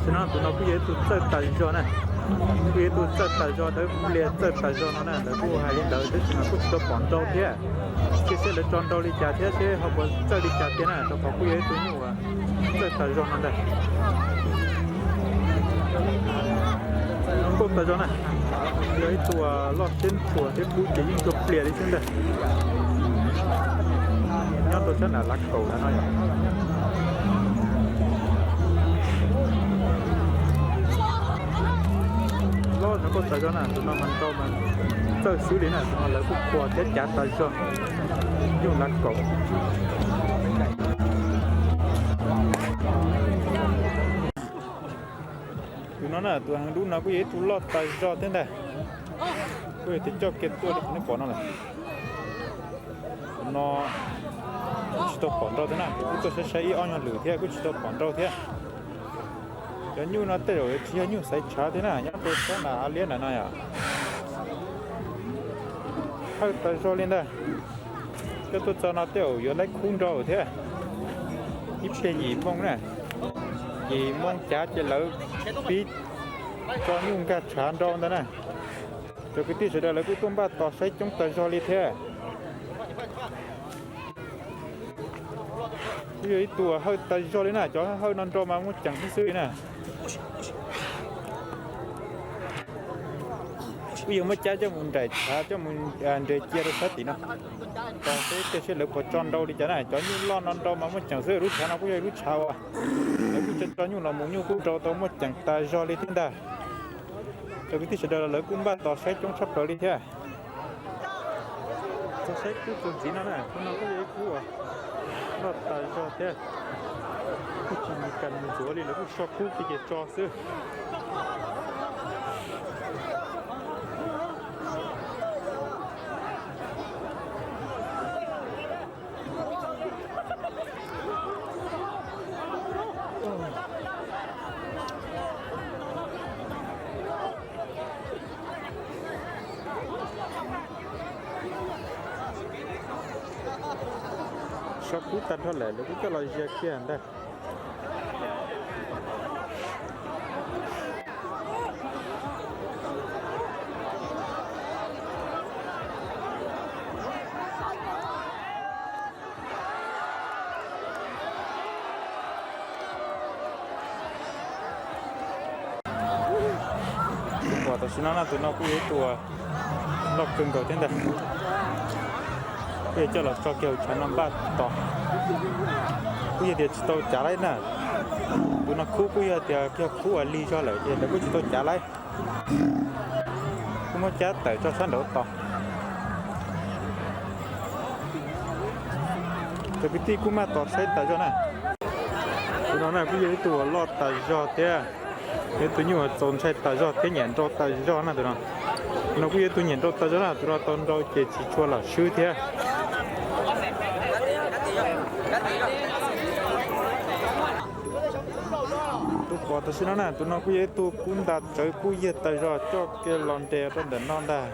Tam sim no tus no kuj yog ib tug txawj tas zog na, kuj yog ib tug txawj tas zog, dawb pliag txawj tas zog no na, lawv kuj hais li ntawd tab sis mas kuj tsis tau pom nrau thiab. Cia seb lawv tso nrau li cas thiab seb ho puas txawj li cas thiab na, rau qhov kuj yog ib tug nyuj uas txawj tas zog no ntag. Kuj tas zog na, yog ib tug loj siab ntshua thiab kub ces yeej ntshua plias li xwb ntag. Nyob rau sab nram Lav Kaum ntawd no yom. Loj zoo nkauj tas zog na, tus no mas nrau mas txawj xwb li na, tus no lawv kuj khuas thiab cav tas zog. Nyuj Lav Kaum. Tus no na, tus heev dub no kuj yog ib tug loj tas zog thiab ntag. Kuj yog tias coj kiag tuaj li qhov nej pom no lawm. Tus no kuj tsis tau pom nrau thiab na, kuj tuaj saib saib ib ob nyuag lwm thiab kuj tsis tau pom nrau thiab. Cov nyuj no tej zaum tsis yog nyuj xaiv tshav thiab na, nyob rau sab nram Av Liab ntawm no yom. Hawj tas zog li ntag. Coj tuaj txog no tej zaum yuav laib khub nrau thiab. Ib pliag yim moo na, yim moo cav ces lawv pib tso nyuj nkag tshav nrau ntawd na. Cov kwv tij sawv daws lawv kuj tuaj npaj tos saib coob tas zog li thiab. Kuj yog ib tug hawj tas zog li na, cov hawj no nrau mas muaj ceem xwb xwb li na. Kuj yog muab cab coj mus nraim tshav coj mus nres cia rau sab tim no. Tos seb tej seb lawv puas tso nrau li cas na, cov nyuj loj no nrau mas muaj ceem xwb, lub tshav no kuj yog lub tshav uas lawv kuj tso tso nyuj los mus nyuj kuj nrau tau muaj ceem tas zog li thiab ntag. Cov kwv tij sawv daws lawv kuj npaj tos saib coob tshaj plaws li thiab. Txog saib kub txuas ntxiv no na, kub no kuj yog ib kub uas loj tas zog thiab. Kuj tsis mus kas mus ntxuav li, lawv kuj so kub kiag ces tso xwb. So kub tag nrho lawm, lawv kuj coj los zia kiag ntag. Tus pom tam sim no na, tus no kuj yog ib tug loj kawg nkaus thiab ntag. Kuj yog coj los tso kiag hauv tshav no npaj tos. Kuj yog tias tsis tau cav laib na. Tus no kub kuj yog tias yog kub uas lig zog lawm ces lawv kuj tsis tau cav laib. Kuj muab cab tawm tso sab nraud tos. Cov kwv tij kuj maj tos saib tas zog na. Tus no na kuj yog ib tug uas loj tas zog thiab, yog ib tug nyuj uas txaus ntshai tas zog thiab nyiam nrau tas zog na tus no. Tus no kuj yog ib tug nyiam nrau tas zog na, tus no tau nrau ces tsis tshua lam swb thiab. Tus pom tam sim no na, tus no kuj yog ib tug kub nta tsawv kub yag tas zog, coj kiag los nres rau ntawm no ntag.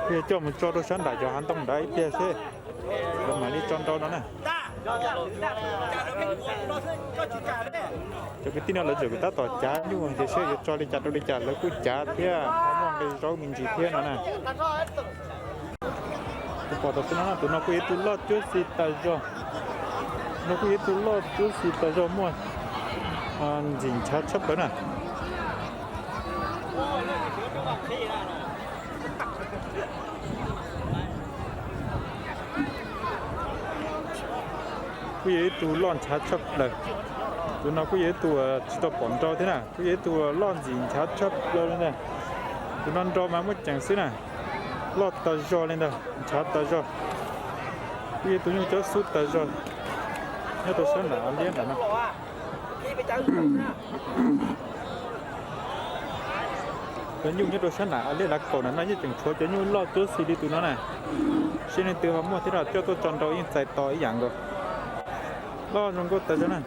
Kuj yog coj mus tso rau sab nram cov hav ntoo nrad ib pliag seb lawv mam li tso nrau no na. Cov kwv tij no lawv tseem tab tom cav nyuj tias seb yuav tso li cas rau li cas, lawv kuj cav thiab ho muaj nqi zaub me ntsis thiab no na. Tus pom tam sim no na, tus no kuj yog ib tug loj cuab xis tas zog. No kuj yog ib tug loj cuab xis tas zog muaj ntxim nchav tshaj plaws na. Kuj yog ib tug loj nchav tshaj plaws. Tus no kuj yog ib tug tsis tau pom nrau thiab na, kuj yog ib tug loj ntxim nchav tshaj plaws li ntag. Tus no nrau mas muaj ceem xwb na, loj tas zog li ntag, nchav tas zog. Kuj yog tus nyuj cob xub tas zog nyob rau sab nram Av Liab nram no. Cov nyuj nyob rau sab nram Av Liab Lav Kaum ntawm no yeej tseem tshuav cov nyuj loj cuab xis li tus no na. Seb leej twg ho muaj thiab no coj tuaj tso nrau yeej txais tos ib yam nkaus. Loj zoo nkauj tas zog na.